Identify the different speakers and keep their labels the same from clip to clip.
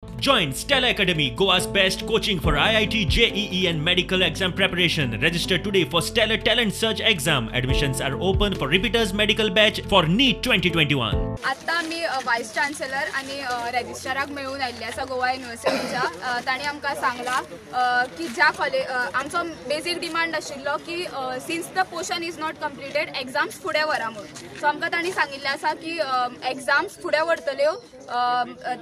Speaker 1: Join Stella Academy, Goa's best coaching for IIT, JEE and medical exam preparation. Register today for Stellar Talent Search exam. Admissions are open for repeaters medical batch for NEET 2021.
Speaker 2: आत्तां आमी voice chancellor आनी रेजिस्ट्राराक मेळून आयिल्ले आसा गोवा युनिवर्सिटीच्या. तांणी आमकां सांगलां की ज्या कॉलेज आमचो बेजीक डिमांड आशिल्लो की since the portion is not completed, exams फुडें व्हरा म्हणून. सो आमकां तांणी सांगिल्लें आसा की एग्जाम्स फुडें व्हरतल्यो,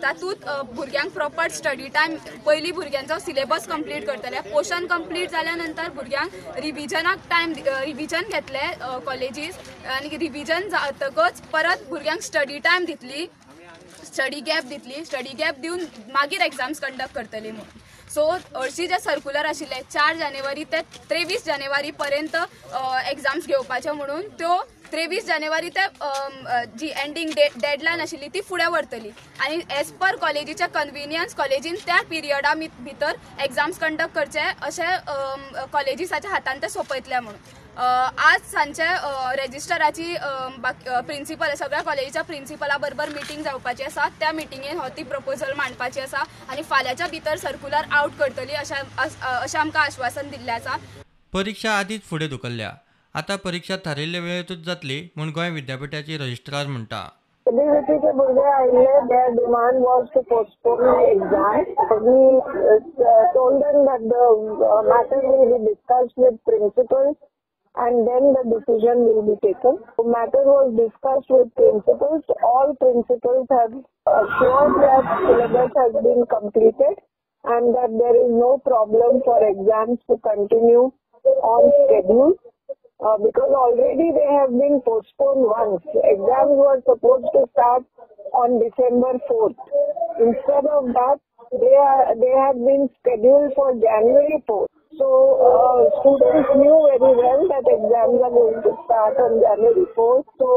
Speaker 2: तातूंत भुरग्यांक प्रॉपर स्टडी टायम, पयलीं भुरग्यांचो सिलेबस कंप्लीट करतले, पोर्शन कंप्लीट जाल्या नंतर भुरग्यांक रिविजनाक टायम, रिविजन घेतले कॉलेजीस आनी रिविजन जातकच परत भुरग्यांक स्टडी टायम दितली, स्टडी गॅप दितली, स्टडी गॅप दिवन मागीर एग्जाम्स कंडक्ट करतली म्हणून. सो हरशीं जे सर्कुलर आशिल्ले 4 जानेवारी ते 23 जानेवारी पर्यंत एग्जाम्स घेवपाचे म्हणून, त्यो 23 जानेवारी ते जी एंडींग डेडलायन आशिल्ली ती फुडें व्हरतली आनी एज पर कॉलेजीच्या कन्विनियन्स कॉलेजीन त्या पिरियडा भितर एग्जाम्स कंडक्ट करचे अशें कॉलेजीसाच्या हातान ते सोंपयतले म्हणून. आज सांजचे रेजिस्टराची प्रिंसिपल सगळ्या कॉलेजीच्या प्रिंसिपला बरोबर मिटींग जावपाची आसा. त्या मिटिंगेन हो ती प्रपोजल मांडपाची आसा आनी फाल्यांच्या भितर सर्कुलर आवट करतली अशें आमकां आश्वासन दिल्लें आसा.
Speaker 3: परीक्षा आदींच फुडें धुकल्ल्या, आतां परीक्षा थारिल्ले वेळेंतूच जातली म्हूण गोंय विद्यापिठाची रजिस्ट्रार म्हणटा.
Speaker 4: एबीव्हीपीचे भुरगे आयिल्ले, their demand was to postpone the exam. We told them that the matter will be discussed with principals and then the decision will be taken. The matter was discussed with principals. All principals have assured that syllabus has been completed and that there is no problem for exams to continue on schedule. Because already they have been postponed once. Exams were supposed to start on December 4th. Instead of that, they have been scheduled for January 4th. So students knew very well that exams are going to start on January 4th. So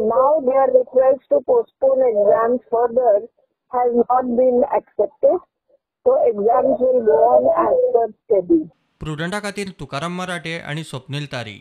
Speaker 4: now their request to postpone exams further has not been accepted. So exams will go on as per schedule.
Speaker 3: प्रुडंटा खातीर तुकाराम मराठे आनी स्वप्नील तारी.